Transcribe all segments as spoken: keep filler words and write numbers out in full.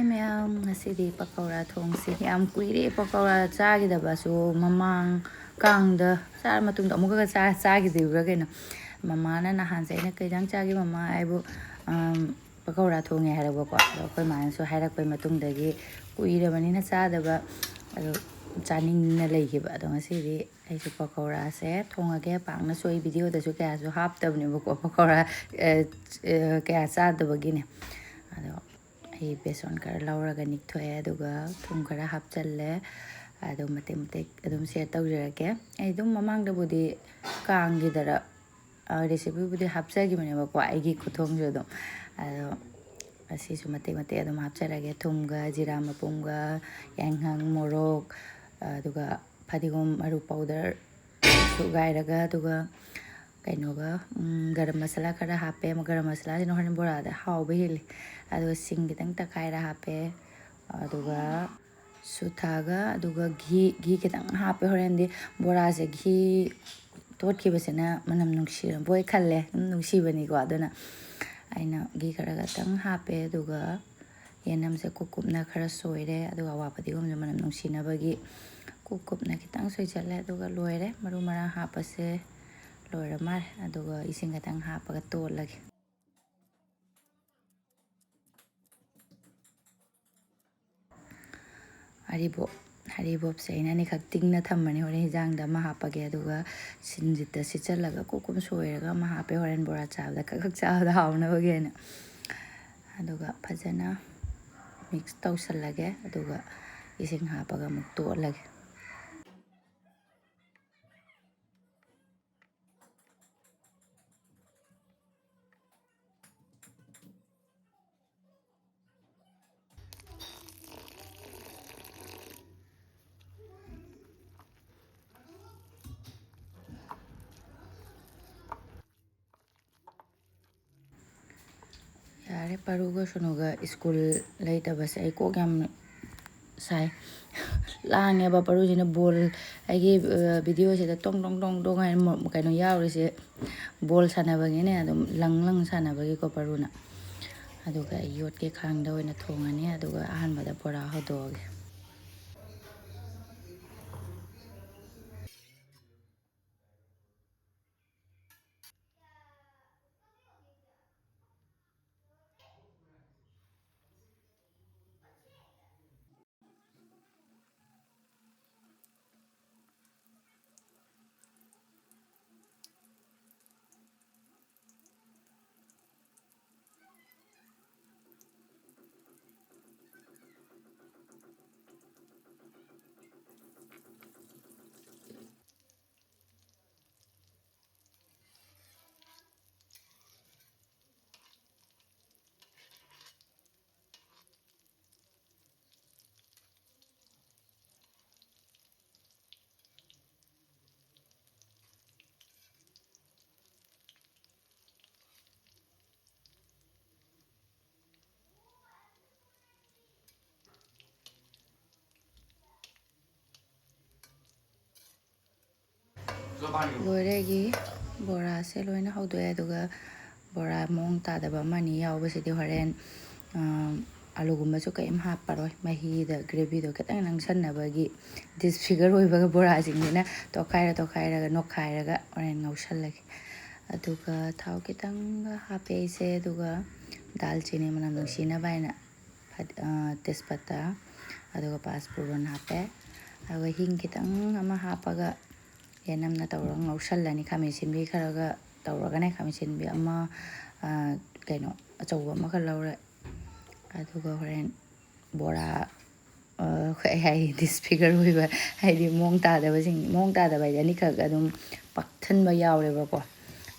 ꯃꯌꯥꯝ, ꯉꯁꯤꯗꯤ ꯄꯀꯧꯔꯥ ꯊꯣꯡꯁꯤ꯫ ꯌꯥꯝ ꯀꯨꯏꯔꯦ ꯄꯀꯧꯔꯥ ꯆꯥꯈꯤꯗꯕꯁꯨ, ꯃꯃꯥꯡ ꯀꯥꯡꯗ ꯆꯥꯔ ꯃꯇꯨꯡꯗ ꯑꯃꯨꯛꯀꯒ ꯆꯥ-, ꯆꯥꯈꯤꯗ꯭ꯔꯤꯕ꯭ꯔꯥ ꯀꯩꯅꯣ꯫ ꯃꯃꯥꯅ ꯅꯍꯥꯟꯁꯦ ꯑꯩꯅ "ꯀꯩ ꯏꯟꯖꯥꯡ ꯆꯥꯒꯦ ꯃꯃꯥ?" ꯍꯥꯏꯕꯨ, ꯑꯝ, "ꯄꯀꯧꯔꯥ ꯊꯣꯡꯉꯦ" ꯍꯥꯏꯔꯛꯄꯀꯣ꯫ ꯑꯗꯣ ꯑꯩꯈꯣꯏ ꯃꯥꯅꯁꯨ ꯍꯥꯏꯔꯛꯄꯩ ꯃꯇꯨꯡꯗꯒꯤ ꯀꯨꯏꯔꯕꯅꯤꯅ ꯆꯥꯗꯕ, ꯑꯗꯣ ꯆꯥꯅꯤꯡꯅ ꯂꯩꯈꯤꯕ꯫ ꯑꯗꯣ ꯉꯁꯤꯗꯤ ꯑꯩꯁꯨ ꯄꯀꯧꯔꯥꯁꯦ ꯊꯣꯡꯉꯒꯦ꯫ ꯄꯥꯛꯅꯁꯨ ꯑꯩ ꯚꯤꯗꯤꯑꯣꯗꯁꯨ ꯀꯌꯥꯁꯨ ꯍꯥꯞꯇꯕꯅꯦꯕꯀꯣ, ꯄꯀꯧꯔꯥ, ꯑ, ꯑ, ꯀꯌꯥ ꯆꯥꯗꯕꯒꯤꯅꯦ꯫ ꯑꯗꯣ ꯑꯩ ꯕꯦꯁꯣꯟ ꯈꯔ ꯂꯧꯔꯒ ꯅꯤꯛꯊꯣꯛꯑꯦ, ꯑꯗꯨꯒ ꯊꯨꯝ ꯈꯔ ꯍꯥꯞꯆꯜꯂꯦ꯫ ꯑꯗꯣ ꯃꯇꯦꯛ ꯃꯇꯦꯛ ꯑꯗꯨꯝ ꯁꯤꯌꯔ ꯇꯧꯖꯔꯛꯀꯦ꯫ ꯑꯩ ꯑꯗꯨꯝ ꯃꯃꯥꯡꯗꯕꯨꯗꯤ ꯀꯥꯡꯒꯤꯗꯔ, ꯑ, ꯔꯦꯁꯤꯄꯤꯕꯨꯗꯤ ꯍꯥꯞꯆꯈꯤꯕꯅꯦꯕꯀꯣ, ꯑꯩꯒꯤ ꯈꯨꯊꯣꯡꯁꯨ ꯑꯗꯨꯝ꯫ ꯑꯗꯣ ꯑꯁꯤꯁꯨ ꯃꯇꯦꯛ ꯃꯇꯦꯛ ꯑꯗꯨꯝ ꯍꯥꯞꯆꯔꯒꯦ꯫ ꯊꯨꯝꯒ, ꯖꯤꯔꯥ ꯃꯄꯨꯝꯒ, ꯌꯥꯏꯉꯪ, ꯃꯣꯔꯣꯛ, ꯑꯗꯨꯒ ꯐꯗꯤꯒꯣꯝ ꯃꯔꯨ ꯄꯥꯎꯗꯔ ꯁꯨꯒꯥꯏꯔꯒ, ꯑꯗꯨꯒ ꯀꯩꯅꯣꯒ, ꯎꯝ, ꯒꯔꯝ ꯃꯁꯥꯂꯥ ꯈꯔ ꯍꯥꯞꯄꯦ꯫ ꯒꯔꯝ ꯃꯁꯥꯂꯥꯁꯤꯅ ꯍꯣꯔꯦꯟ ꯕꯣꯔꯥꯗ ꯍꯥꯎꯕ ꯍꯦꯜꯂꯤ꯫ ꯑꯗꯨꯒ ꯁꯤꯡ ꯈꯤꯇꯪ ꯇꯛꯈꯥꯏꯔ ꯍꯥꯞꯄꯦ꯫ ꯑꯗꯨꯒ ꯁꯨꯊꯥꯒ, ꯑꯗꯨꯒ ꯘꯤ, ꯘꯤ ꯈꯤꯇꯪ ꯍꯥꯞꯄꯦ꯫ ꯍꯣꯔꯦꯟꯗꯤ ꯕꯣꯔꯥꯁꯦ ꯘꯤ ꯇꯣꯠꯈꯤꯕꯁꯤꯅ ꯃꯅꯝ ꯅꯨꯡꯁꯤꯔꯕꯣꯏ ꯈꯜꯂꯦ꯫ ꯑꯗꯨꯝ ꯅꯨꯡꯁꯤꯕꯅꯤꯀꯣ꯫ ꯑꯗꯨꯅ ꯑꯩꯅ ꯘꯤ ꯈꯔ ꯈꯛꯇꯪ ꯍꯥꯞꯄꯦ꯫ ꯑꯗꯨꯒ ꯌꯦꯅꯝꯁꯦ ꯀꯨꯞ ꯀꯨꯞꯅ ꯈꯔ ꯁꯣꯏꯔꯦ꯫ ꯑꯗꯨꯒ ꯑꯋꯥ ꯐꯗꯤꯒꯣꯝꯁꯦ ꯃꯅꯝ ꯅꯨꯡꯁꯤꯅꯕꯒꯤ ꯀꯨꯞ ꯀꯨꯞꯅ ꯈꯤꯇꯪ ꯁꯣꯏꯖꯜꯂꯦ꯫ ꯑꯗꯨꯒ ꯂꯣꯏꯔꯦ꯫ ꯃꯔꯨ ꯃꯔꯥꯡ ꯍꯥꯞꯄꯁꯦ ꯂꯣꯏꯔ ꯃꯥꯜꯂꯦ꯫ ꯑꯗꯨꯒ ꯏꯁꯤꯡ ꯈꯤꯇꯪ ꯍꯥꯞꯄꯒ ꯇꯣꯠꯂꯒꯦ꯫ ꯍꯔꯤꯕꯣꯞ, ꯍꯔꯤꯕꯣꯞꯁꯦ ꯑꯩꯅ ꯑꯅꯤꯈꯛ ꯇꯤꯡꯅ ꯊꯝꯕꯅꯤ꯫ ꯍꯣꯔꯦꯟ ꯍꯤꯟꯖꯥꯡꯗ ꯑꯃ ꯍꯥꯞꯄꯒꯦ꯫ ꯑꯗꯨꯒ ꯁꯤꯡꯖꯤꯠꯇ ꯁꯤꯠꯆꯜꯂꯒ ꯀꯨꯞ ꯀꯨꯞ ꯁꯣꯏꯔꯒ ꯑꯃ ꯍꯥꯞꯄꯦ꯫ ꯍꯣꯔꯦꯟ ꯕꯣꯔꯥ ꯆꯥꯕꯗ ꯈꯛ ꯈꯛ ꯆꯥꯕꯗ ꯍꯥꯎꯅꯕꯒꯤ ꯍꯥꯏꯅ꯫ ꯑꯗꯨꯒ ꯐꯖꯅ ꯃꯤꯛꯁ ꯇꯧꯁꯜꯂꯒꯦ꯫ ꯑꯗꯨꯒ ꯏꯁꯤꯡ ꯍꯥꯞꯄꯒ ꯑꯃꯨꯛ ꯇꯣꯠꯂꯒꯦ꯫ ꯌꯥꯔꯦ, ꯄꯔꯨꯒ ꯁꯨꯅꯨꯒ ꯁ꯭ꯀꯨꯜ ꯂꯩꯇꯕꯁꯦ ꯑꯩ ꯀꯣꯛ ꯌꯥꯝ ꯁꯥꯏ꯫ ꯂꯥꯡꯉꯦꯕ ꯄꯔꯨꯁꯤꯅ ꯕꯣꯜ, ꯑꯩꯒꯤ, ꯑ, ꯚꯤꯗꯤꯑꯣꯁꯤꯗ ꯇꯣꯡ ꯇꯣꯡ ꯇꯣꯡ ꯇꯣꯡ ꯍꯥꯏꯅ ꯃ-, ꯀꯩꯅꯣ ꯌꯥꯎꯔꯤꯁꯦ, ꯕꯣꯜ ꯁꯥꯟꯅꯕꯒꯤꯅꯦ꯫ ꯑꯗꯨꯝ ꯂꯪ ꯂꯪ ꯁꯥꯟꯅꯕꯒꯤꯀꯣ ꯄꯔꯨꯅ꯫ ꯑꯗꯨꯒ ꯑꯩ ꯌꯣꯠꯀꯦ ꯈꯥꯡꯗ ꯑꯣꯏꯅ ꯊꯣꯡꯉꯅꯤ꯫ ꯑꯗꯨꯒ ꯑꯍꯥꯟꯕꯗ ꯕꯣꯔꯥ ꯍꯧꯗꯣꯛꯑꯒꯦ꯫ ꯂꯣꯏꯔꯦ ꯑꯩꯒꯤ ꯕꯣꯔꯥꯁꯦ ꯂꯣꯏꯅ ꯍꯧꯗꯣꯛꯑꯦ꯫ ꯑꯗꯨꯒ ꯕꯣꯔꯥ ꯃꯑꯣꯡ ꯇꯥꯗꯕ ꯑꯃ ꯑꯅꯤ ꯌꯥꯎꯕꯁꯤꯗꯤ ꯍꯣꯔꯦꯟ, ꯑ, ꯑꯂꯨꯒꯨꯝꯕꯁꯨ ꯀꯔꯤꯝ ꯍꯥꯞꯄꯔꯣꯏ꯫ ꯃꯍꯤꯗ ꯒ꯭ꯔꯦꯚꯤꯗꯣ ꯈꯤꯇꯪ ꯅꯪꯁꯟꯅꯕꯒꯤ ꯗꯤꯁꯐꯤꯒꯔ ꯑꯣꯏꯕꯒ ꯕꯣꯔꯥꯁꯤꯡꯁꯤꯅ ꯇꯣꯈꯥꯏꯔ ꯇꯣꯈꯥꯏꯔꯒ ꯅꯣꯛꯈꯥꯏꯔꯒ ꯍꯣꯔꯦꯟ ꯉꯧꯁꯜꯂꯒꯦ꯫ ꯑꯗꯨꯒ ꯊꯥꯎ ꯈꯤꯇꯪꯒ ꯍꯥꯞꯄꯦ ꯑꯩꯁꯦ꯫ ꯑꯗꯨꯒ ꯗꯥꯜꯆꯤꯅꯤ ꯃꯅꯝ ꯅꯨꯡꯁꯤꯅꯕ ꯍꯥꯏꯅ ꯐꯠ-, ꯑ, ꯇꯦꯖꯄꯇꯥ, ꯑꯗꯨꯒ ꯄꯥꯁ ꯐꯣꯔꯟ ꯍꯥꯞꯄꯦ꯫ ꯑꯗꯨꯒ ꯍꯤꯡ ꯈꯤꯇꯪ ꯑꯃ ꯍꯥꯞꯄꯒ ꯌꯦꯅꯝꯅ ꯇꯧꯔꯒ ꯉꯧꯁꯜꯂꯅꯤ꯫ ꯈꯥꯃꯦꯟ ꯑꯁꯤꯟꯕꯤ ꯈꯔꯒ ꯇꯧꯔꯒꯅꯦ, ꯈꯥꯃꯦꯟ ꯑꯁꯤꯟꯕꯤ ꯑꯃ, ꯑ, ꯀꯩꯅꯣ, ꯑꯆꯧꯕ ꯑꯃꯈꯛ ꯂꯧꯔꯦ꯫ ꯑꯗꯨꯒ ꯍꯣꯔꯦꯟ ꯕꯣꯔꯥ, ꯑ, ꯀꯩ ꯍꯥꯏ, ꯗꯤꯁꯐꯤꯒꯔ ꯑꯣꯏꯕ, ꯍꯥꯏꯗꯤ ꯃꯑꯣꯡ ꯇꯥꯗꯕꯁꯤꯡ, ꯃꯑꯣꯡ ꯇꯥꯗꯕ ꯍꯥꯏꯗꯤ ꯑꯅꯤꯈꯛ ꯑꯗꯨꯝ ꯄꯥꯛꯊꯟꯕ ꯌꯥꯎꯔꯦꯕꯀꯣ꯫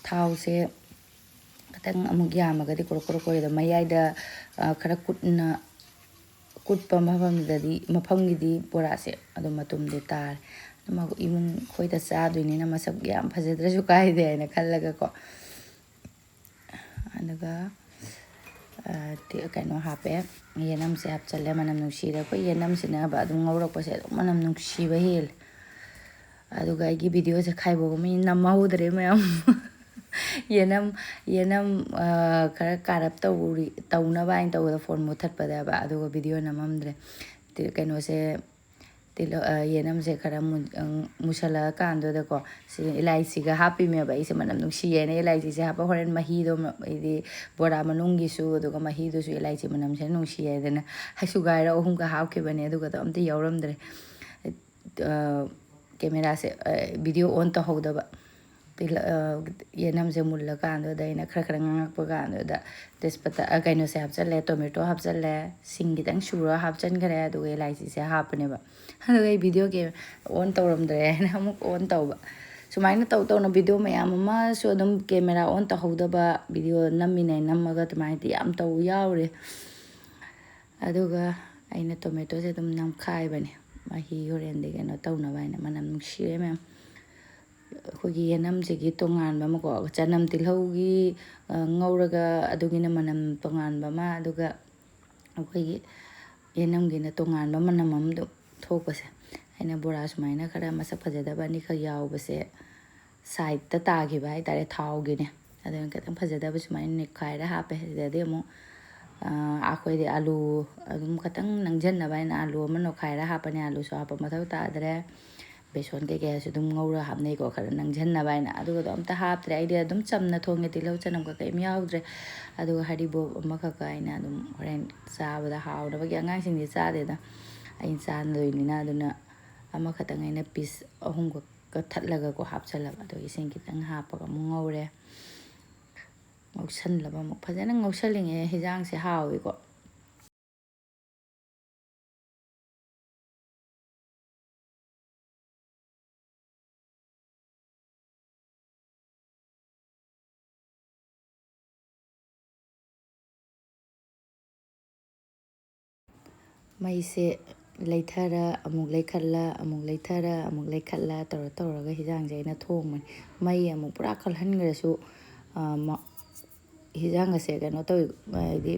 ꯊꯥꯎꯁꯦ ꯈꯤꯇꯪ ꯑꯃꯨꯛ ꯌꯥꯝꯃꯒꯗꯤ ꯀꯣꯔꯣꯛ ꯀꯣꯔꯣꯛ ꯀꯣꯔꯣꯛ, ꯑꯗꯣ ꯃꯌꯥꯏꯗ, ꯑ, ꯈꯔ ꯀꯨꯠꯅ ꯀꯨꯠꯄ ꯃꯐꯝꯗꯗꯤ, ꯃꯐꯝꯒꯤꯗꯤ ꯕꯣꯔꯥꯁꯦ ꯑꯗꯨꯝ ꯃꯇꯨꯝꯗꯤ ꯇꯥꯔꯦ꯫ ꯑꯗꯨꯝ ꯏꯃꯨꯡ ꯑꯩꯈꯣꯏꯗ ꯆꯥꯗꯣꯏꯅꯤꯅ ꯃꯁꯛ ꯌꯥꯝ ꯐꯖꯗ꯭ꯔꯁꯨ ꯀꯥꯏꯗꯦ ꯍꯥꯏꯅ ꯈꯜꯂꯒꯀꯣ꯫ ꯑꯗꯨꯒ, ꯑ, ꯇꯤ-, ꯀꯩꯅꯣ ꯍꯥꯞꯄꯦ, ꯌꯦꯅꯝꯁꯦ ꯍꯥꯞꯆꯜꯂꯦ꯫ ꯃꯅꯝ ꯅꯨꯡꯁꯤꯔꯦ꯫ ꯑꯩꯈꯣꯏ ꯌꯦꯅꯝꯁꯤꯅꯕ ꯑꯗꯨꯝ ꯉꯧꯔꯛꯄꯁꯦ ꯑꯗꯨꯝ ꯃꯅꯝ ꯅꯨꯡꯁꯤꯕ ꯍꯦꯜꯂꯦ꯫ ꯑꯗꯨꯒ ꯑꯩꯒꯤ ꯚꯤꯗꯤꯑꯣꯁꯦ ꯈꯥꯏꯕꯣꯛ ꯑꯃ ꯅꯝꯍꯧꯗ꯭ꯔꯦ ꯃꯌꯥꯝ꯫ ꯌꯦꯅꯝ, ꯌꯦꯅꯝ, ꯑ, ꯈꯔ ꯀꯥꯔꯞ ꯇꯧꯔꯤ, ꯇꯧꯅꯕ ꯍꯥꯏꯅ ꯇꯧꯕꯗ ꯐꯣꯟ ꯃꯨꯠꯊꯠꯄꯅꯦꯕ, ꯑꯗꯨꯒ ꯚꯤꯗꯤꯑꯣ ꯅꯝꯃꯝꯗ꯭ꯔꯦ꯫ ꯇꯤ-, ꯀꯩꯅꯣꯁꯦ, ꯇꯤꯜꯍꯧ, ꯑ, ꯌꯦꯅꯝꯁꯦ ꯈꯔ ꯃꯨꯟ-, ꯑꯪ, ꯃꯨꯁꯜꯂꯛꯑꯀꯥꯟꯗꯨꯗꯀꯣ, ꯁꯤ ꯏꯂꯥꯏꯆꯤꯒ ꯍꯥꯞꯄꯤꯃꯦꯕ꯫ ꯑꯩꯁꯦ ꯃꯅꯝ ꯅꯨꯡꯁꯤꯌꯦꯅ ꯏꯂꯥꯏꯆꯤꯁꯦ ꯍꯥꯞꯄ, ꯍꯣꯔꯦꯟ ꯃꯍꯤꯗꯣ ꯃ-, ꯍꯥꯏꯗꯤ ꯕꯣꯔꯥ ꯃꯅꯨꯡꯒꯤꯁꯨ, ꯑꯗꯨꯒ ꯃꯍꯤꯗꯨꯁꯨ ꯏꯂꯥꯏꯆꯤ ꯃꯅꯝꯁꯤꯅ ꯅꯨꯡꯁꯤꯌꯦꯗꯅ ꯁꯨꯒꯥꯏꯔ ꯑꯍꯨꯝꯒ ꯍꯥꯞꯈꯤꯕꯅꯦ, ꯑꯗꯨꯒꯗꯣ ꯑꯝꯇ ꯌꯥꯎꯔꯝꯗ꯭ꯔꯦ꯫ ꯑ, ꯀꯦꯃꯦꯔꯥꯁꯦ, ꯑ, ꯚꯤꯗꯤꯑꯣ ꯑꯣꯟ ꯇꯧꯍꯧꯗꯕ꯫ ꯇꯤꯜꯍ-, ꯑ, ꯌꯦꯅꯝꯁꯦ ꯃꯨꯜꯂꯀꯥꯟꯗꯨꯗ ꯑꯩꯅ ꯈꯔ ꯈꯔ ꯉꯥꯡꯉꯛꯄ ꯀꯥꯟꯗꯨꯗ ꯇꯦꯖꯄꯇꯥ, ꯑ, ꯀꯩꯅꯣꯁꯦ ꯍꯥꯞꯆꯜꯂꯦ, ꯇꯣꯃꯦꯇꯣ ꯍꯥꯞꯆꯜꯂꯦ, ꯁꯤꯡ ꯈꯤꯇꯪ ꯁꯨꯔ ꯍꯥꯞꯆꯟꯈ꯭ꯔꯦ, ꯑꯗꯨꯒ ꯏꯂꯥꯏꯆꯤꯁꯦ ꯍꯥꯞꯄꯅꯦꯕ꯫ ꯑꯗꯨꯒ ꯑꯩ ꯚꯤꯗꯤꯑꯣ ꯀꯦ-, ꯑꯣꯟ ꯇꯧꯔꯝꯗ꯭ꯔꯦ ꯍꯥꯏꯅ ꯑꯃꯨꯛ ꯑꯣꯟ ꯇꯧꯕ꯫ ꯁꯨꯃꯥꯏꯅ ꯇꯧ ꯇꯧꯅ ꯚꯤꯗꯤꯑꯣ ꯃꯌꯥꯝ ꯑꯃꯁꯨ ꯑꯗꯨꯝ ꯀꯦꯃꯦꯔꯥ ꯑꯣꯟ ꯇꯧꯍꯧꯗꯕ, ꯚꯤꯗꯤꯑꯣ ꯅꯝꯃꯤꯅꯦ ꯅꯝꯃꯒ ꯑꯗꯨꯃꯥꯏꯅꯗꯤ ꯌꯥꯝ ꯇꯧ ꯌꯥꯎꯔꯦ꯫ ꯑꯗꯨꯒ ꯑꯩꯅ ꯇꯣꯃꯦꯇꯣꯁꯦ ꯑꯗꯨꯝ ꯅꯝꯈꯥꯏꯕꯅꯦ, ꯃꯍꯤ ꯍꯣꯔꯦꯟꯗꯤ ꯀꯩꯅꯣ ꯇꯧꯅꯕ ꯍꯥꯏꯅ, ꯃꯅꯝ ꯅꯨꯡꯁꯤꯔꯦ ꯃꯌꯥꯝ꯫ ꯑꯩꯈꯣꯏꯒꯤ ꯌꯦꯅꯝꯁꯤꯒꯤ ꯇꯣꯉꯥꯟꯕ ꯑꯃꯀꯣ, ꯆꯅꯝ ꯇꯤꯜꯍꯧꯒꯤ, ꯑ, ꯉꯧꯔꯒ ꯑꯗꯨꯒꯤꯅ ꯃꯅꯝ ꯇꯣꯉꯥꯟꯕ ꯑꯃ, ꯑꯗꯨꯒ ꯑꯩꯈꯣꯏꯒꯤ ꯌꯦꯅꯝꯒꯤꯅ ꯇꯣꯉꯥꯟꯕ ꯃꯅꯝ ꯑꯃ ꯑꯗꯨꯝ ꯊꯣꯛꯄꯁꯦ꯫ ꯑꯩꯅ ꯕꯣꯔꯥ ꯁꯨꯃꯥꯏꯅ ꯈꯔ ꯃꯁꯛ ꯐꯖꯗꯕ ꯑꯅꯤꯈꯛ ꯌꯥꯎꯕꯁꯦ ꯁꯥꯏꯠꯇ ꯇꯥꯈꯤꯕ ꯍꯥꯏꯇꯥꯔꯦ, ꯊꯥꯎꯒꯤꯅꯦ꯫ ꯑꯗꯨꯅ ꯈꯤꯇꯪ ꯐꯖꯗꯕ ꯁꯨꯃꯥꯏꯅ ꯅꯦꯠꯈꯥꯏꯔ ꯍꯥꯞꯄꯦ꯫ ꯁꯤꯗꯗꯤ ꯑꯃꯨꯛ, ꯑ, ꯑꯩꯈꯣꯏꯗꯤ ꯑꯥꯂꯨ ꯑꯗꯨꯝ ꯈꯤꯇꯪ ꯅꯪꯁꯤꯟꯅꯕ ꯍꯥꯏꯅ ꯑꯥꯂꯨ ꯑꯃ ꯅꯣꯠꯈꯥꯏꯔ ꯍꯥꯞꯄꯅꯦ꯫ ꯑꯥꯂꯨꯁꯨ ꯍꯥꯞꯄ ꯃꯊꯧ ꯇꯥꯗ꯭ꯔꯦ꯫ ꯕꯦꯁꯣꯟ ꯀꯩꯀꯩꯁꯨ ꯑꯗꯨꯝ ꯉꯧꯔꯒ ꯍꯥꯞꯅꯩꯀꯣ, ꯈꯔ ꯅꯪꯁꯤꯟꯅꯕ ꯍꯥꯏꯅ꯫ ꯑꯗꯨꯒꯗꯣ ꯑꯝꯇ ꯍꯥꯞꯇ꯭ꯔꯦ꯫ ꯑꯩꯗꯤ ꯑꯗꯨꯝ ꯆꯝꯅ ꯊꯣꯡꯉꯦ, ꯇꯤꯜꯍꯧ ꯆꯅꯝꯒ ꯀꯩꯝ ꯌꯥꯎꯗ꯭ꯔꯦ꯫ ꯑꯗꯨꯒ ꯍꯔꯤꯕꯣꯞ ꯑꯃꯈꯛꯀ ꯑꯩꯅ ꯑꯗꯨꯝ ꯍꯣꯔꯦꯟ ꯆꯥꯕꯗ ꯍꯥꯎꯅꯕꯒꯤ, ꯑꯉꯥꯡꯁꯤꯡꯗꯤ ꯆꯥꯗꯦꯗ, ꯑꯩꯅ ꯆꯥꯗꯣꯏꯅꯤꯅ꯫ ꯑꯗꯨꯅ ꯑꯃꯈꯛꯇꯪ ꯑꯩꯅ ꯄꯤꯁ ꯑꯍꯨꯝꯈꯛ ꯀꯛꯊꯠꯂꯒꯀꯣ ꯍꯥꯞꯆꯜꯂꯕ꯫ ꯑꯗꯣ ꯏꯁꯤꯡ ꯈꯤꯇꯪ ꯍꯥꯞꯄꯒ ꯑꯃꯨꯛ ꯉꯧꯔꯦ꯫ ꯉꯧꯁꯜꯂꯕ ꯑꯃꯨꯛ ꯐꯖꯅ ꯉꯧꯁꯜꯂꯤꯉꯩ ꯍꯤꯟꯖꯥꯡꯁꯦ ꯍꯥꯎꯋꯤꯀꯣ꯫ ꯃꯩꯁꯦ ꯂꯩꯊꯔ ꯑꯃꯨꯛ ꯂꯩꯈꯠꯂ ꯑꯃꯨꯛ ꯂꯩꯊꯔ ꯑꯃꯨꯛ ꯂꯩꯈꯠꯂ ꯇꯧꯔ ꯇꯧꯔꯒ ꯍꯤꯟꯖꯥꯡꯁꯦ ꯑꯩꯅ ꯊꯣꯡꯕꯅꯤ꯫ ꯃꯩ ꯑꯃꯨꯛ ꯄꯨꯔꯥ ꯀꯜꯍꯟꯈ꯭ꯔꯁꯨ, ꯑ, ꯃ-, ꯍꯤꯟꯖꯥꯡ ꯑꯁꯦ ꯀꯩꯅꯣ ꯇꯧꯋꯤ, ꯍꯥꯏꯗꯤ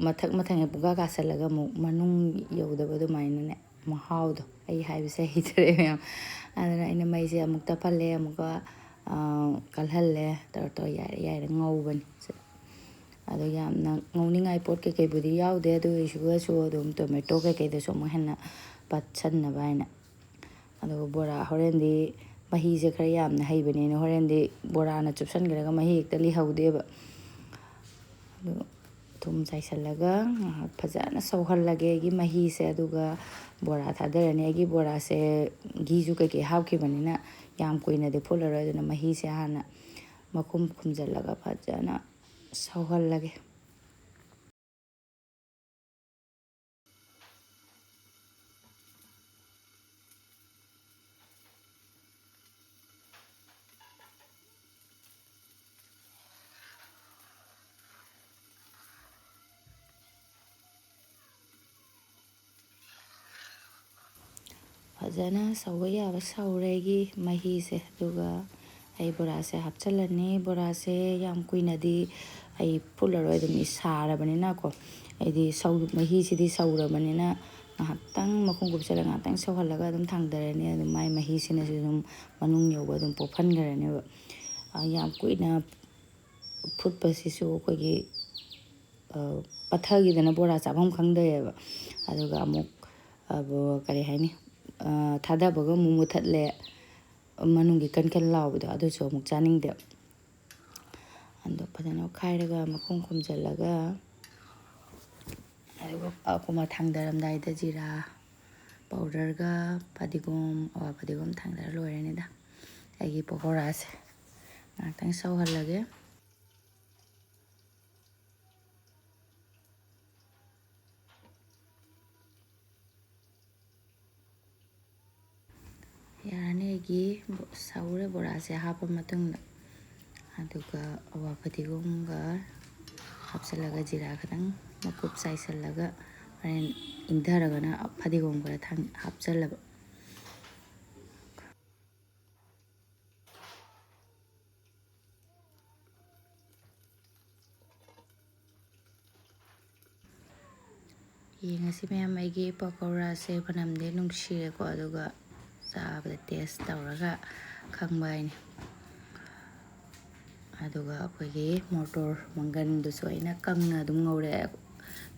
ꯃꯊꯛ ꯃꯊꯪ ꯄꯨꯡꯀꯥ ꯀꯥꯁꯜꯂꯒ ꯑꯃꯨꯛ ꯃꯅꯨꯡ ꯌꯧꯗꯕ ꯑꯗꯨꯃꯥꯏꯅꯅꯦ, ꯃꯍꯥꯎꯗꯣ ꯑꯩ ꯍꯥꯏꯕꯁꯦ ꯍꯩꯇꯔꯦ ꯃꯌꯥꯝ꯫ ꯑꯗꯨꯅ ꯑꯩꯅ ꯃꯩꯁꯦ ꯑꯃꯨꯛ ꯇꯞꯍꯜꯂꯦ, ꯑꯃꯨꯛꯀ ꯀꯜꯍꯜꯂꯦ꯫ ꯇꯧꯔ ꯇꯧꯔ ꯌꯥꯏꯔ ꯌꯥꯏꯔ ꯉꯧꯕꯅꯤ꯫ ꯑꯗꯣ ꯌꯥꯝꯅ ꯉꯧꯅꯤꯡꯉꯥꯏ ꯄꯣꯠ ꯀꯩꯀꯩꯕꯨꯗꯤ ꯌꯥꯎꯗꯦ, ꯑꯗꯨ ꯑꯣꯏꯔꯁꯨ ꯑꯗꯨꯝ ꯇꯣꯃꯦꯇꯣ ꯀꯩꯀꯩꯗꯁꯨ ꯑꯃꯨꯛ ꯍꯦꯟꯅ ꯄꯠꯁꯟꯅꯕ ꯍꯥꯏꯅ꯫ ꯑꯗꯨꯒ ꯕꯣꯔꯥ ꯍꯣꯔꯦꯟꯗꯤ ꯃꯍꯤꯁꯦ ꯈꯔ ꯌꯥꯝꯅ ꯍꯩꯕꯅꯤꯅ ꯍꯣꯔꯦꯟꯗꯤ ꯕꯣꯔꯥꯅ ꯆꯨꯞꯁꯟꯈ꯭ꯔꯒ ꯃꯍꯤ ꯍꯦꯛꯇ ꯂꯤꯍꯧꯗꯦꯕ꯫ ꯑꯗꯨ ꯊꯨꯝ ꯆꯥꯏꯁꯤꯜꯂꯒ ꯉꯥꯏꯍꯥꯛ ꯐꯖꯅ ꯁꯧꯍꯜꯂꯒꯦ ꯑꯩꯒꯤ ꯃꯍꯤꯁꯦ꯫ ꯑꯗꯨꯒ ꯕꯣꯔꯥ ꯊꯥꯗꯔꯅꯤ꯫ ꯑꯩꯒꯤ ꯕꯣꯔꯥꯁꯦ ꯘꯤꯁꯨ ꯀꯩꯀꯩ ꯍꯥꯞꯈꯤꯕꯅꯤꯅ ꯌꯥꯝ ꯀꯨꯏꯅꯗꯤ ꯐꯨꯠꯂꯔꯣꯏ꯫ ꯑꯗꯨꯅ ꯃꯍꯤꯁꯦ ꯍꯥꯟꯅ ꯃꯈꯨꯝ ꯈꯨꯝꯖꯤꯜꯂꯒ ꯐꯖꯅ ꯁꯧꯍꯜꯂꯒꯦ꯫ ꯐꯖꯅ ꯁꯧꯕ ꯌꯥꯕ ꯁꯧꯔꯦ ꯑꯩꯒꯤ ꯃꯍꯤꯁꯦ꯫ ꯑꯗꯨꯒ ꯑꯩ ꯕꯣꯔꯥꯁꯦ ꯍꯥꯞꯆꯤꯜꯂꯅꯤ꯫ ꯕꯣꯔꯥꯁꯦ ꯌꯥꯝ ꯀꯨꯏꯅꯗꯤ ꯑꯩ ꯐꯨꯠꯂꯔꯣꯏ, ꯑꯗꯨꯝ ꯁꯥꯔꯕꯅꯤꯅꯀꯣ꯫ ꯑꯩꯗꯤ ꯁꯧ-, ꯃꯍꯤꯁꯤꯗꯤ ꯁꯧꯔꯕꯅꯤꯅ ꯉꯥꯏꯍꯥꯛꯇꯪ ꯃꯈꯨꯝ ꯀꯨꯞꯁꯜꯂꯒ ꯉꯥꯏꯍꯥꯛꯇꯪ ꯁꯧꯍꯜꯂꯒ ꯑꯗꯨꯝ ꯊꯥꯡꯊꯔꯅꯤ꯫ ꯑꯗꯨꯝ ꯃꯥꯏ ꯃꯍꯤꯁꯤꯅꯁꯨ ꯑꯗꯨꯝ ꯃꯅꯨꯡ ꯌꯧꯕ ꯑꯗꯨꯝ ꯄꯣꯞꯍꯟꯈ꯭ꯔꯅꯦꯕ꯫ ꯑ, ꯌꯥꯝ ꯀꯨꯏꯅ ꯐꯨꯠꯄꯁꯤꯁꯨ ꯑꯩꯈꯣꯏꯒꯤ, ꯑ, ꯄꯠꯊꯈꯤꯗꯅ ꯕꯣꯔꯥ ꯆꯥꯐꯝ ꯈꯪꯗ꯭ꯔꯦꯕ꯫ ꯑꯗꯨꯒ ꯑꯃꯨꯛ, ꯑ, ꯕꯣ-, ꯀꯔꯤ ꯍꯥꯏꯅꯤ, ꯑ, ꯊꯥꯗꯕꯒ ꯑꯃꯨꯛ ꯃꯨꯊꯠꯂꯦ, ꯃꯅꯨꯡꯒꯤ ꯀꯟ ꯀꯟ ꯂꯥꯎꯕꯗꯣ ꯑꯗꯨꯁꯨ ꯑꯃꯨꯛ ꯆꯥꯅꯤꯡꯗꯦ꯫ ꯑꯗꯣ ꯐꯖꯅ ꯑꯣꯠꯈꯥꯏꯔꯒ ꯃꯈꯨꯝ ꯈꯨꯝꯖꯤꯜꯂꯒ, ꯑꯗꯨꯒ ꯑꯀꯨꯝꯕ ꯊꯥꯡꯗꯔꯝꯗꯥꯏꯗ ꯖꯤꯔꯥ ꯄꯥꯎꯗꯔꯒ ꯐꯗꯤꯒꯣꯝ, ꯑꯋꯥ ꯐꯗꯤꯒꯣꯝ ꯊꯥꯡꯗꯔ ꯂꯣꯏꯔꯅꯤꯗ ꯑꯩꯒꯤ ꯄꯀꯧꯔꯥꯁꯦ꯫ ꯉꯥꯏꯍꯥꯛꯇꯪ ꯁꯧꯍꯜꯂꯒꯦ꯫ ꯌꯥꯔꯅꯤ ꯑꯩꯒꯤ ꯕꯣ-, ꯁꯧꯔꯦ ꯕꯣꯔꯥꯁꯦ ꯍꯥꯞꯄ ꯃꯇꯨꯡꯗ꯫ ꯑꯗꯨꯒ ꯑꯋꯥ ꯐꯗꯤꯒꯣꯝꯒ ꯍꯥꯞꯆꯤꯜꯂꯒ ꯖꯤꯔꯥ ꯈꯤꯇꯪ ꯃꯀꯨꯞ ꯆꯥꯏꯁꯤꯜꯂꯒ ꯍꯣꯔꯦꯟ ꯏꯪꯊꯔꯒꯅ ꯐꯗꯤꯒꯣꯝ ꯈꯔ ꯊꯥꯡ-, ꯍꯥꯞꯆꯤꯜꯂꯕ꯫ ꯌꯦꯡꯉꯁꯤ ꯃꯌꯥꯝ, ꯑꯩꯒꯤ ꯄꯀꯧꯔꯥꯁꯦ ꯃꯅꯝꯗꯤ ꯅꯨꯡꯁꯤꯔꯦꯀꯣ, ꯑꯗꯨꯒ ꯆꯥꯕꯗ ꯇꯦꯁ ꯇꯧꯔꯒ ꯈꯪꯕ ꯍꯥꯏꯅꯤ꯫ ꯑꯗꯨꯒ ꯑꯩꯈꯣꯏꯒꯤ ꯃꯣꯇꯣꯔ ꯃꯪꯒꯟꯗꯨꯁꯨ ꯑꯩꯅ ꯀꯪꯅ ꯑꯗꯨꯝ ꯉꯧꯔꯦ꯫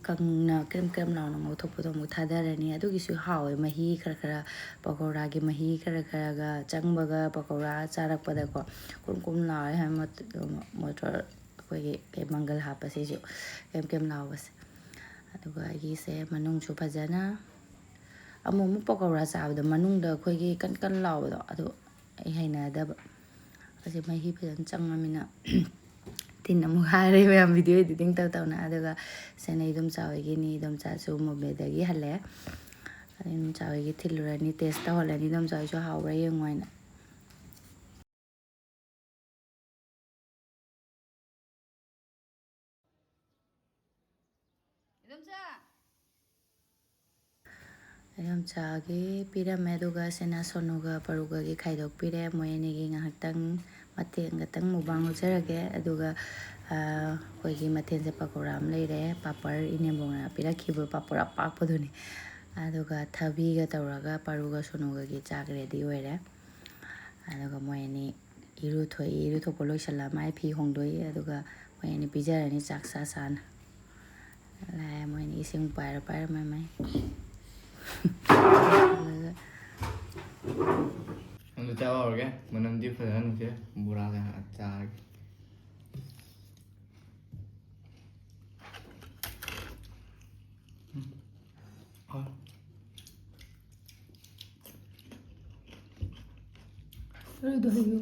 ꯀꯪꯅ ꯀ꯭ꯔꯦꯝ ꯀ꯭ꯔꯦꯝ ꯂꯥꯎꯅ ꯉꯧꯊꯣꯛꯄꯗꯣ ꯑꯃꯨꯛ ꯊꯥꯗꯔꯅꯤ꯫ ꯑꯗꯨꯒꯤꯁꯨ ꯍꯥꯎꯋꯦ, ꯃꯍꯤ ꯈꯔ ꯈꯔ, ꯄꯀꯧꯔꯥꯒꯤ ꯃꯍꯤ ꯈꯔ ꯈꯔꯒ ꯆꯪꯕꯒ, ꯄꯀꯧꯔꯥ ꯆꯥꯔꯛꯄꯗꯀꯣ ꯀ꯭ꯔꯨꯝ ꯀ꯭ꯔꯨꯝ ꯂꯥꯎꯋꯦ ꯍꯥꯏꯕ ꯃꯣꯇꯣꯔ, ꯑꯩꯈꯣꯏꯒꯤ ꯀꯩ, ꯃꯪꯒꯜ ꯍꯥꯞꯄꯁꯤꯁꯨ ꯀ꯭ꯔꯦꯝ ꯀ꯭ꯔꯦꯝ ꯂꯥꯎꯕꯁꯦ꯫ ꯑꯗꯨꯒ ꯑꯩꯒꯤꯁꯦ ꯃꯅꯨꯡꯁꯨ ꯐꯖꯅ, ꯑꯃꯨꯛ ꯑꯃꯨꯛ ꯄꯀꯧꯔꯥ ꯆꯥꯕꯗ ꯃꯅꯨꯡꯗ ꯑꯩꯈꯣꯏꯒꯤ ꯀꯟ ꯀꯟ ꯂꯥꯎꯕꯗꯣ, ꯑꯗꯨ ꯑꯩ ꯍꯩꯅꯗꯕ꯫ ꯑꯁꯤ ꯃꯍꯤ ꯐꯖꯅ ꯆꯪꯉꯃꯤꯅ ꯇꯤꯟ ꯑꯃꯨꯛ ꯍꯥꯏꯔꯦ ꯃꯌꯥꯝ, video editing ꯇꯧ ꯇꯧꯅ꯫ ꯑꯗꯨꯒ ꯁꯦ ꯅ ꯏꯗꯣꯝꯆꯥ ꯍꯣꯏꯒꯤꯅꯤ, ꯏꯗꯣꯝꯆꯥꯁꯨ ꯃꯣꯕꯦꯗꯒꯤ ꯍꯜꯂꯛꯑꯦ꯫ ꯑꯗꯩ ꯏꯗꯣꯝꯆꯥ ꯍꯣꯏꯒꯤ ꯊꯤꯜꯂꯨꯔꯅꯤ, taste ꯇꯧꯍꯜꯂꯅꯤ, ꯏꯗꯣꯝꯆꯥ ꯍꯣꯏꯁꯨ ꯍꯥꯎꯕ꯭ꯔꯥ ꯌꯦꯡꯉꯣ ꯍꯥꯏꯅ꯫ ꯏꯗꯣꯝꯆꯥ! ꯏꯗꯣꯝꯆꯥꯒꯤ ꯄꯤꯔꯝꯃꯦ, ꯑꯗꯨꯒ ꯁꯤꯅ ꯁꯣꯅꯨꯒ ꯄꯔꯨꯒꯒꯤ ꯈꯥꯏꯗꯣꯛꯄꯤꯔꯦ꯫ ꯃꯣꯏ ꯑꯅꯤꯒꯤ ꯉꯥꯏꯍꯥꯛꯇꯪ ꯃꯇꯦꯛ ꯈꯛꯇꯪ mukbang ꯎꯠꯆꯔꯒꯦ꯫ ꯑꯗꯨꯒ, ꯑ, ꯑꯩꯈꯣꯏꯒꯤ ꯃꯊꯦꯜꯁꯦ ꯄꯀꯧꯔꯥ ꯑꯃ ꯂꯩꯔꯦ, ꯄꯥꯄꯔ, ꯏꯅꯦꯝꯕꯣꯛꯅ ꯄꯤꯔꯛꯈꯤꯕ ꯄꯥꯄꯔ ꯑꯄꯥꯛꯄꯗꯨꯅꯤ, ꯑꯗꯨꯒ ꯊꯕꯤꯒ ꯇꯧꯔꯒ ꯄꯔꯨꯒ ꯁꯣꯅꯨꯒꯒꯤ ꯆꯥꯛ ready ꯑꯣꯏꯔꯦ꯫ ꯑꯗꯨꯒ ꯃꯣꯏ ꯑꯅꯤ ꯏꯔꯨꯊꯣꯛꯏ, ꯏꯔꯨꯊꯣꯛꯄ ꯂꯣꯏꯁꯜꯂ ꯃꯥꯏ ꯐꯤ ꯍꯣꯡꯗꯣꯛꯏ, ꯑꯗꯨꯒ ꯃꯣꯏ ꯑꯅꯤ ꯄꯤꯖꯔꯅꯤ ꯆꯥꯛ ꯆꯥ ꯆꯥꯅ꯫ ꯂꯥꯛꯑꯦ, ꯃꯣꯏ ꯑꯅꯤ ꯏꯁꯤꯡ ꯄꯥꯏꯔ ꯄꯥꯏꯔ ꯃꯥꯏ ꯃꯥꯏ꯫ ꯑꯗꯨꯒ ꯑꯗꯨ ꯆꯥꯕ ꯍꯧꯔꯒꯦ꯫ ꯃꯅꯝꯗꯤ ꯐꯖꯅ ꯅꯨꯡꯁꯤꯔꯦ꯫ ꯕꯣꯔꯥꯒ ꯍꯥꯟꯅ ꯆꯥꯔꯒꯦ꯫ ꯎꯝ꯫ ꯍꯣꯏ꯫ ꯑꯗꯨꯗꯣ ꯍꯩꯌꯨ꯫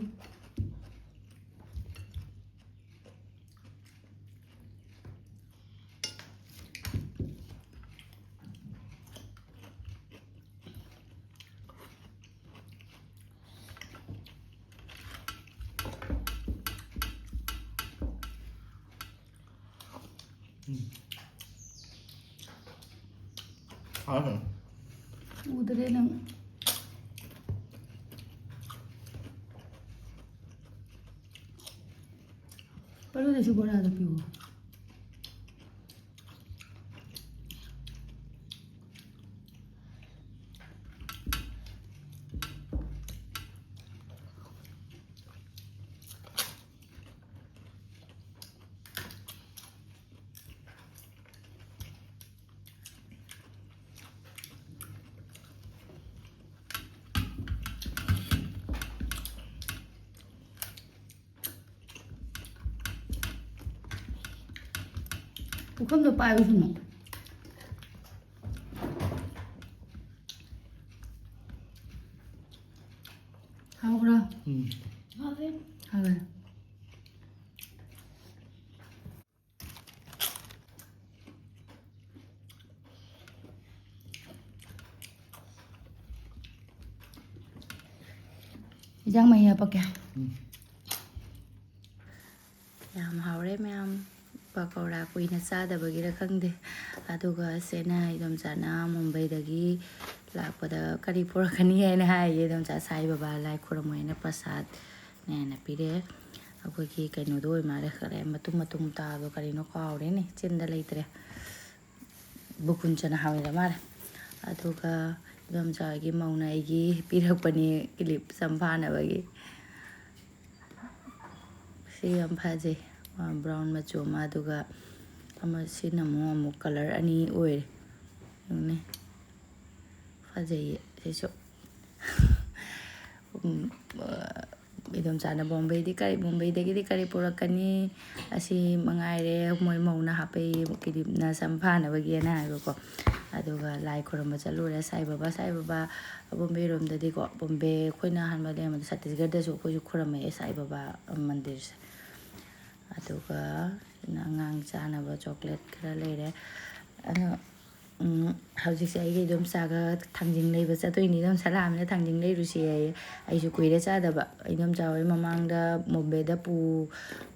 ꯎꯝ꯫ ꯍꯥꯎꯔꯦ꯫ ꯎꯗꯔꯦ ꯅꯪ꯫ ꯄꯔꯨꯗꯁꯨ ꯕꯣꯔꯥꯗꯣ ꯄꯤꯌꯨ꯫ ꯄꯨꯈꯝꯗꯣ ꯄꯥꯏꯌꯨ ꯁꯨꯝ꯫ ꯍꯥꯎꯕ꯭ꯔꯥ? ꯎꯝ꯫ ꯍꯥꯎꯋꯦ꯫ ꯍꯥꯎꯋꯦ꯫ ꯏꯟꯖꯥꯡ ꯃꯍꯤ ꯍꯥꯞꯄꯛꯀꯦ꯫ ꯎꯝ꯫ ꯌꯥꯝ ꯍꯥꯎꯔꯦ ꯃꯌꯥꯝ꯫ ꯄꯀꯧꯔꯥ ꯀꯨꯏꯅ ꯆꯥꯗꯕꯒꯤꯔ ꯈꯪꯗꯦ꯫ ꯑꯗꯨꯒ ꯁꯦꯅ ꯏꯗꯣꯝꯆꯥꯅ ꯃꯨꯝꯕꯩꯗꯒꯤ ꯂꯥꯛꯄꯗ ꯀꯔꯤ ꯄꯨꯔꯛꯀꯅꯤ ꯍꯥꯏꯅ ꯍꯥꯏꯌꯦ꯫ ꯏꯗꯣꯝꯆꯥ ꯁꯥꯏ ꯕꯕꯥ ꯂꯥꯏ ꯈꯨꯔꯨꯝꯃꯣꯏꯅ ꯄ꯭ꯔꯁꯥꯗꯅꯦꯅ ꯄꯤꯔꯛꯑꯦ꯫ ꯑꯩꯈꯣꯏꯒꯤ ꯀꯩꯅꯣꯗꯣ ꯑꯣꯏ ꯃꯥꯜꯂꯦ, ꯈꯔ ꯃꯇꯨꯝ ꯃꯇꯨꯝ ꯇꯥꯕꯗꯣ ꯀꯔꯤꯅꯣ ꯀꯥꯎꯔꯦꯅꯦ, ꯆꯤꯟꯗ ꯂꯩꯇ꯭ꯔꯦ꯫ ꯕꯨꯀꯨꯟꯆꯅ ꯍꯥꯎꯋꯦꯗ ꯃꯥꯜꯂꯦ꯫ ꯑꯗꯨꯒ ꯏꯗꯣꯝꯆꯥ ꯍꯣꯏꯒꯤ ꯃꯧꯅ ꯑꯩꯒꯤ ꯄꯤꯔꯛꯄꯅꯤ ꯀꯤꯂꯤꯞ ꯁꯝ ꯐꯥꯅꯕꯒꯤ꯫ ꯁꯤ ꯌꯥꯝ ꯐꯖꯩ꯫ ꯑ, brown ꯃꯆꯨ ꯑꯃ, ꯑꯗꯨꯒ ꯑꯃ, ꯁꯤꯅ ꯑꯃꯨꯛ, ꯑꯃꯨꯛ colour ꯑꯅꯤ ꯑꯣꯏꯔꯦ꯫ ꯌꯦꯡꯉꯨꯅꯦ꯫ ꯐꯖꯩꯌꯦ ꯁꯤꯁꯨ꯫ ꯎꯝ, ꯑ, ꯏꯗꯣꯝꯆꯥꯅ ꯕꯣꯝꯕꯦꯗꯤ ꯀꯔꯤ, ꯕꯣꯝꯕꯦꯗꯒꯤꯗꯤ ꯀꯔꯤ ꯄꯨꯔꯛꯀꯅꯤ? ꯑꯁꯤ ꯃꯉꯥꯏꯔꯦ, ꯃꯣꯏ ꯃꯧꯅ ꯍꯥꯞꯄꯛꯏ, ꯀꯤꯂꯤꯞꯅ ꯁꯝ ꯐꯥꯅꯕꯒꯤꯅ ꯍꯥꯏꯕꯀꯣ꯫ ꯑꯗꯨꯒ ꯂꯥꯏ ꯈꯨꯔꯨꯝꯕ ꯆꯠꯂꯨꯔꯦ꯫ ꯁꯥꯏ ꯕꯕꯥ, ꯁꯥꯏ ꯕꯕꯥ, ꯕꯣꯝꯕꯦꯔꯣꯝꯗꯗꯤꯀꯣ, ꯕꯣꯝꯕꯦ ꯑꯩꯈꯣꯏꯅ ꯑꯍꯥꯟꯕ ꯂꯩꯔꯝꯕꯗ ꯁꯠꯇꯤꯁꯒꯔꯗꯁꯨ ꯑꯩꯈꯣꯏꯁꯨ ꯈꯨꯔꯨꯝꯃꯛꯑꯦ ꯁꯥꯏ ꯕꯕꯥ ꯃꯟꯗꯤꯔꯁꯦ꯫ ꯑꯗꯨꯒ ꯁꯤꯅ ꯑꯉꯥꯡ ꯆꯥꯅꯕ ꯆꯣꯀ꯭ꯂꯦꯠ ꯈꯔ ꯂꯩꯔꯦ꯫ ꯑꯗꯣ, ꯎꯝ, ꯍꯧꯖꯤꯛꯁꯦ ꯑꯩꯒꯤ ꯏꯗꯣꯝꯆꯥꯒ ꯊꯥꯡꯖꯤꯡ ꯂꯩꯕ ꯆꯠꯇꯣꯏꯅꯤ꯫ ꯏꯗꯣꯝꯆꯥ ꯂꯥꯛꯑꯝꯅꯤꯅ ꯊꯥꯡꯖꯤꯡ ꯂꯩꯔꯨꯁꯤ ꯍꯥꯏꯌꯦ꯫ ꯑꯩꯁꯨ ꯀꯨꯏꯔꯦ ꯆꯥꯗꯕ꯫ ꯏꯗꯣꯝꯆꯥ ꯍꯣꯏ ꯃꯃꯥꯡꯗ ꯕꯣꯝꯕꯦꯗ ꯄꯨ-,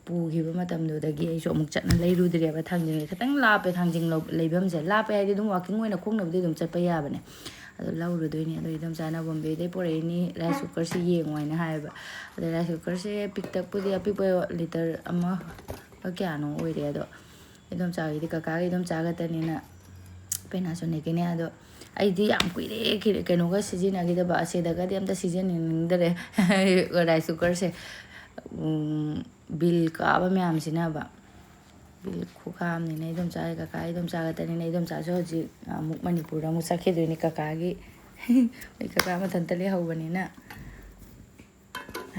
ꯄꯨꯈꯤꯕ ꯃꯇꯝꯗꯨꯗꯒꯤ ꯑꯩꯁꯨ ꯑꯃꯨꯛ ꯆꯠꯅ ꯂꯩꯔꯨꯗ꯭ꯔꯦꯕ ꯊꯥꯡꯖꯤꯡꯁꯦ꯫ ꯈꯤꯇꯪ ꯂꯥꯞꯄꯦ ꯊꯥꯡꯖꯤꯡ ꯂꯧ-, ꯂꯩꯐꯝꯁꯦ꯫ ꯂꯥꯞꯄꯦ ꯍꯥꯏꯗꯤ ꯑꯗꯨꯝ walking ꯑꯣꯏꯅ ꯈꯣꯡꯅꯕꯨꯗꯤ ꯑꯗꯨꯝ ꯆꯠꯄ ꯌꯥꯕꯅꯦ꯫ ꯑꯗꯣ ꯂꯧꯔꯨꯗꯣꯏꯅꯤ꯫ ꯑꯗꯣ ꯏꯗꯣꯝꯆꯥꯅ ꯕꯣꯝꯕꯦꯗꯩ ꯄꯨꯔꯛꯏꯅꯤ, rice cookerꯁꯦ ꯌꯦꯡꯉꯣ ꯍꯥꯏꯅ ꯍꯥꯏꯌꯦꯕ꯫ ꯑꯗꯣ rice cookerꯁꯦ ꯄꯤꯛꯇꯛꯄꯨꯗꯤ, ꯑꯄꯤꯛꯄ litre ꯑꯃꯒ ꯀꯌꯥꯅꯣ ꯑꯣꯏꯔꯦ꯫ ꯑꯗꯣ ꯏꯗꯣꯝꯆꯥꯒꯤꯗꯤ, ꯀꯀꯥꯒ ꯏꯗꯣꯝꯆꯥ ꯈꯛꯇꯅꯤꯅ Panasonicꯀꯤꯅꯦ꯫ ꯑꯗꯣ ꯑꯩꯗꯤ ꯌꯥꯝ ꯀꯨꯏꯔꯦ ꯀꯤ-, ꯀꯩꯅꯣꯒ ꯁꯤꯖꯤꯟꯅꯈꯤꯗꯕ, ꯑꯁꯤꯗꯒꯗꯤ ꯑꯝꯇ ꯁꯤꯖꯤꯟꯅꯅꯤꯡꯗꯔꯦ rice cookerꯁꯦ꯫ ꯎꯝ, bill ꯀꯥꯕ ꯃꯌꯥꯝꯁꯤꯅꯕ꯫ Bill ꯈꯨꯀꯥꯝꯅꯤꯅ ꯏꯗꯣꯝꯆꯥ, ꯀꯀꯥ ꯏꯗꯣꯝꯆꯥ ꯈꯛꯇꯅꯤꯅ ꯏꯗꯣꯝꯆꯥꯁꯨ ꯍꯧꯖꯤꯛ ꯑꯃꯨꯛ ꯃꯅꯤꯄꯨꯔꯗ ꯑꯃꯨꯛ ꯆꯠꯈꯤꯗꯣꯏꯅꯤ ꯀꯀꯥꯒꯤ꯫ ꯑꯩ ꯀꯀꯥ ꯃꯊꯟꯇ ꯂꯩꯍꯧꯕꯅꯤꯅ꯫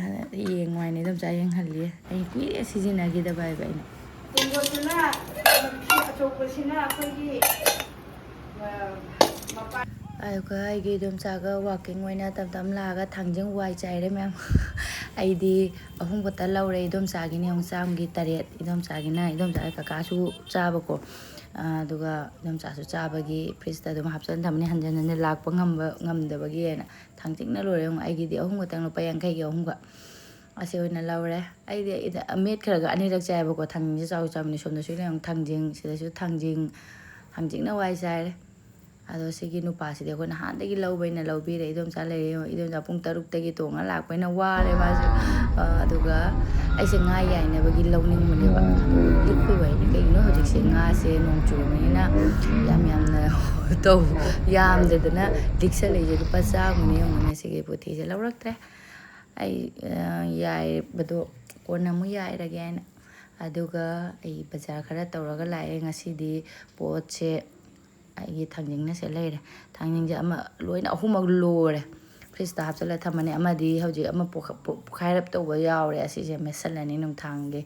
ꯑꯗ ꯌꯦꯡꯉꯨ ꯍꯥꯏꯅ ꯏꯗꯣꯝꯆꯥ ꯌꯦꯡꯍꯜꯂꯤ꯫ ꯑꯩ ꯀꯨꯏꯔꯦ ꯁꯤꯖꯤꯟꯅꯈꯤꯗꯕ ꯍꯥꯏꯕ ꯑꯩꯅ꯫ ꯇꯦꯡꯀꯣꯠꯇꯨꯅ ꯃꯈꯤ ꯇꯧꯕꯁꯤꯅ ꯑꯩꯈꯣꯏꯒꯤ, ꯑ, ꯃꯄꯥꯟ ꯑꯗꯨꯒ ꯑꯩꯒꯤ ꯏꯗꯣꯝꯆꯥꯒ ꯋꯥꯛꯀꯤꯡ ꯑꯣꯏꯅ ꯇꯞ ꯇꯞ ꯂꯥꯛꯑꯒ ꯊꯥꯡꯖꯤꯡ ꯋꯥꯏ ꯆꯥꯏꯔꯦ ꯃꯌꯥꯝ꯫ ꯑꯩꯗꯤ ꯑꯍꯨꯝ ꯈꯛꯇ ꯂꯧꯔꯦ, ꯏꯗꯣꯝꯆꯥꯒꯤꯅꯦ ꯌꯦꯡꯉꯨ, ꯆꯥꯝꯒꯤ ꯇꯔꯦꯠ ꯏꯗꯣꯝꯆꯥꯒꯤꯅ, ꯏꯗꯣꯝꯆꯥꯒꯤ ꯀꯀꯥꯁꯨ ꯆꯥꯕꯀꯣ꯫ ꯑ, ꯑꯗꯨꯒ ꯏꯗꯣꯝꯆꯥꯁꯨ ꯆꯥꯕꯒꯤ ꯐ꯭ꯔꯤꯖꯇ ꯑꯗꯨꯝ ꯍꯥꯞꯆꯤꯟ ꯊꯝꯕꯅꯤ, ꯍꯟꯖꯤꯟ ꯍꯟꯖꯤꯟ ꯂꯥꯛꯄ ꯉꯝꯕ ꯉꯝꯗꯕꯒꯤ ꯍꯥꯏꯅ꯫ ꯊꯥꯡꯖꯤꯡꯅ ꯂꯣꯏꯔꯦ ꯌꯦꯡꯉꯨ, ꯑꯩꯒꯤꯗꯤ ꯑꯍꯨꯝ ꯈꯛꯇꯪ, ꯂꯨꯄꯥ ꯌꯥꯡꯈꯩꯒꯤ ꯑꯍꯨꯝꯒ꯫ ꯑꯁꯤ ꯑꯣꯏꯅ ꯂꯧꯔꯦ꯫ ꯑꯩꯗꯤ ꯏꯗ-, ꯃꯦꯠꯈ꯭ꯔꯒ ꯑꯅꯤꯔꯛ ꯆꯥꯏꯕꯀꯣ, ꯊꯥꯡꯖꯤꯡꯁꯦ ꯆꯥꯎ ꯆꯥꯎꯕꯅꯤ꯫ ꯁꯣꯝꯗꯁꯨ ꯂꯩꯔꯝ ꯊꯥꯡꯖꯤꯡ, ꯁꯤꯗꯁꯨ ꯊꯥꯡꯖꯤꯡ, ꯊꯥꯡꯖꯤꯡꯅ ꯋꯥꯏ ꯆꯥꯏꯔꯦ꯫ ꯑꯗꯣ ꯁꯤꯒꯤ ꯅꯨꯄꯥꯁꯤꯗꯤ ꯑꯩꯈꯣꯏꯅ ꯍꯥꯟꯅꯗꯒꯤ ꯂꯧꯕꯅꯤꯅ ꯂꯧꯕꯤꯔꯦ꯫ ꯏꯗꯣꯝꯆꯥ ꯂꯩꯔꯦ ꯌꯦꯡꯉꯣ, ꯏꯗꯣꯝꯆꯥ ꯄꯨꯡ ꯇꯔꯨꯛꯇꯒꯤ ꯇꯣꯡꯉ ꯂꯥꯛꯄꯅꯤꯅ ꯋꯥꯔꯦ ꯃꯥꯁꯨ꯫ ꯑ, ꯑꯗꯨꯒ ꯑꯩꯁꯦ ꯉꯥ ꯌꯥꯏꯅꯕꯒꯤ ꯂꯧꯅꯤꯡꯕꯅꯦꯕ꯫ ꯑꯗꯨ ꯂꯤꯛꯄꯩ ꯋꯥꯔꯤꯅꯤ꯫ ꯀꯩꯒꯤꯅꯣ ꯍꯧꯖꯤꯛꯁꯦ ꯉꯥꯁꯦ ꯅꯣꯡ ꯆꯨꯔꯕꯅꯤꯅ ꯌꯥꯝ ꯌꯥꯝꯅ ꯇꯧ-, ꯌꯥꯝꯗꯗꯅ ꯂꯤꯛꯁꯜꯂꯛꯏꯁꯦ꯫ ꯂꯨꯄꯥ ꯆꯥꯝꯃꯅꯤ ꯌꯦꯡꯉꯨꯅꯦ ꯁꯤꯒꯤ ꯄꯨꯊꯤꯁꯦ꯫ ꯂꯧꯔꯛꯇ꯭ꯔꯦ꯫ ꯑꯩ, ꯑ, ꯌꯥꯏꯕꯗꯣ ꯀꯣꯟꯅ ꯑꯃꯨꯛ ꯌꯥꯏꯔꯒꯦ ꯍꯥꯏꯅ꯫ ꯑꯗꯨꯒ ꯑꯩ ꯕꯖꯥꯔ ꯈꯔ ꯇꯧꯔꯒ ꯂꯥꯛꯑꯦ꯫ ꯉꯁꯤꯗꯤ ꯄꯣꯠꯁꯦ ꯑꯩꯒꯤ ꯊꯥꯡꯖꯤꯡꯅ ꯁꯦ ꯂꯩꯔꯦ꯫ ꯊꯥꯡꯖꯤꯡꯁꯦ ꯑꯃ ꯂꯣꯏꯅ ꯑꯍꯨꯝꯃꯛ ꯂꯣꯏꯔꯦ꯫ ꯐ꯭ꯔꯤꯖꯇ ꯍꯥꯞꯆꯤꯜꯂ ꯊꯝꯃꯅꯤ꯫ ꯑꯃꯗꯤ ꯍꯧꯖꯤꯛ ꯑꯃ ꯄꯣꯛꯈ-, ꯄꯣ-, ꯄꯣꯛꯈꯥꯏꯔꯞ ꯇꯧꯕ ꯌꯥꯎꯔꯦ꯫ ꯑꯁꯤꯁꯦ ꯃꯦꯠꯁꯜꯂꯅꯤ ꯅꯨꯡꯊꯥꯡꯒꯤ꯫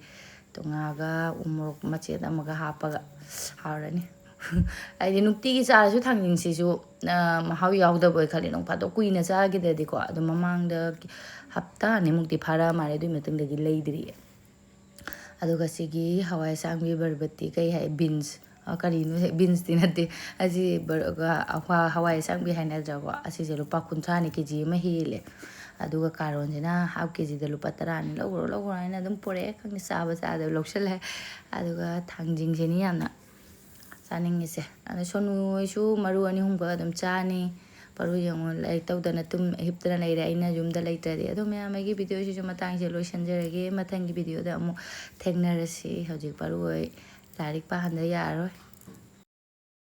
ꯇꯣꯉꯥꯒ ꯎ ꯃꯣꯔꯣꯛ ꯃꯆꯦꯠ ꯑꯃꯒ ꯍꯥꯞꯄꯒ ꯍꯥꯎꯔꯅꯤ꯫ ꯑꯩꯗꯤ ꯅꯨꯡꯇꯤꯒꯤ ꯆꯥꯔꯁꯨ ꯊꯥꯡꯖꯤꯡꯁꯤꯁꯨ, ꯑ, ꯃꯍꯥꯎ ꯌꯥꯎꯗꯕꯣꯏ ꯈꯜꯂꯤ꯫ ꯅꯣꯡ ꯐꯥꯗꯣꯛ ꯀꯨꯏꯅ ꯆꯥꯈꯤꯗ꯭ꯔꯗꯤꯀꯣ꯫ ꯑꯗꯣ ꯃꯃꯥꯡꯗ ꯍꯞꯇꯥ ꯑꯅꯤꯃꯨꯛꯇꯤ ꯐꯥꯔꯛꯑ ꯃꯥꯜꯂꯦ, ꯑꯗꯨꯒꯤ ꯃꯇꯨꯡꯗꯒꯤ ꯂꯩꯗ꯭ꯔꯤꯌꯦ꯫ ꯑꯗꯨꯒ ꯁꯤꯒꯤ ꯍꯋꯥꯏ ꯑꯁꯥꯡꯕꯤ ꯕꯔꯕꯇꯤ ꯀꯩ ꯍꯥꯏ, ꯕꯤꯟꯁ, ꯑ, ꯀꯔꯤꯅꯣ ꯁꯦ? ꯕꯤꯟꯁꯇꯤ ꯅꯠꯇꯦ꯫ ꯑꯁꯤ ꯕꯔ-, ꯑ, ꯍꯋꯥ-, ꯍꯋꯥꯏ ꯑꯁꯥꯡꯕꯤ ꯍꯥꯏꯅꯗ꯭ꯔꯕꯣ? ꯑꯁꯤꯁꯦ ꯂꯨꯄꯥ ꯀꯨꯟꯊ꯭ꯔꯥꯅꯤ, ꯀꯦ ꯖꯤ ꯑꯃ ꯍꯦꯜꯂꯦ꯫ ꯑꯗꯨꯒ ꯀꯥꯔꯣꯟꯁꯤꯅ ꯍꯥꯐ ꯀꯦ ꯖꯤꯗ ꯂꯨꯄꯥ ꯇꯔꯥꯅꯤ꯫ "ꯂꯧꯈ꯭ꯔꯣ, ꯂꯧꯈ꯭ꯔꯣ" ꯍꯥꯏꯅ ꯑꯗꯨꯝ ꯄꯨꯔꯛꯑꯦ꯫ ꯈꯪꯗꯦ, ꯆꯥꯕ ꯆꯥꯗꯕ ꯂꯧꯁꯜꯂꯦ꯫ ꯑꯗꯨꯒ ꯊꯥꯡꯖꯤꯡꯁꯤꯅꯤ ꯌꯥꯝꯅ ꯆꯥꯅꯤꯡꯉꯤꯁꯦ꯫ ꯑꯗꯣ ꯁꯣꯅꯨ ꯍꯣꯏꯁꯨ ꯃꯔꯨ ꯑꯅꯤ ꯑꯍꯨꯝꯈꯛ ꯑꯗꯨꯝ ꯆꯥꯅꯤ꯫ ꯄꯔꯨ ꯌꯦꯡꯉꯨ, ꯂꯥꯏꯔꯤꯛ ꯇꯧꯗꯅ ꯇꯨꯝ ꯍꯤꯞꯇꯅ ꯂꯩꯔꯦ ꯑꯩꯅ ꯌꯨꯝꯗ ꯂꯩꯇ꯭ꯔꯗꯤ꯫ ꯑꯗꯣ ꯃꯌꯥꯝ, ꯑꯩꯒꯤ ꯚꯤꯗꯤꯑꯣꯁꯤꯁꯨ ꯃꯇꯥꯡꯁꯦ ꯂꯣꯏꯁꯤꯟꯖꯔꯒꯦ꯫ ꯃꯊꯪꯒꯤ ꯚꯤꯗꯤꯑꯣꯗ ꯑꯃꯨꯛ ꯊꯦꯡꯅꯔꯁꯤ꯫ ꯍꯧꯖꯤꯛ ꯄꯔꯨ ꯍꯣꯏ ꯂꯥꯏꯔꯤꯛ ꯄꯥꯍꯟꯗ ꯌꯥꯔꯔꯣꯏ꯫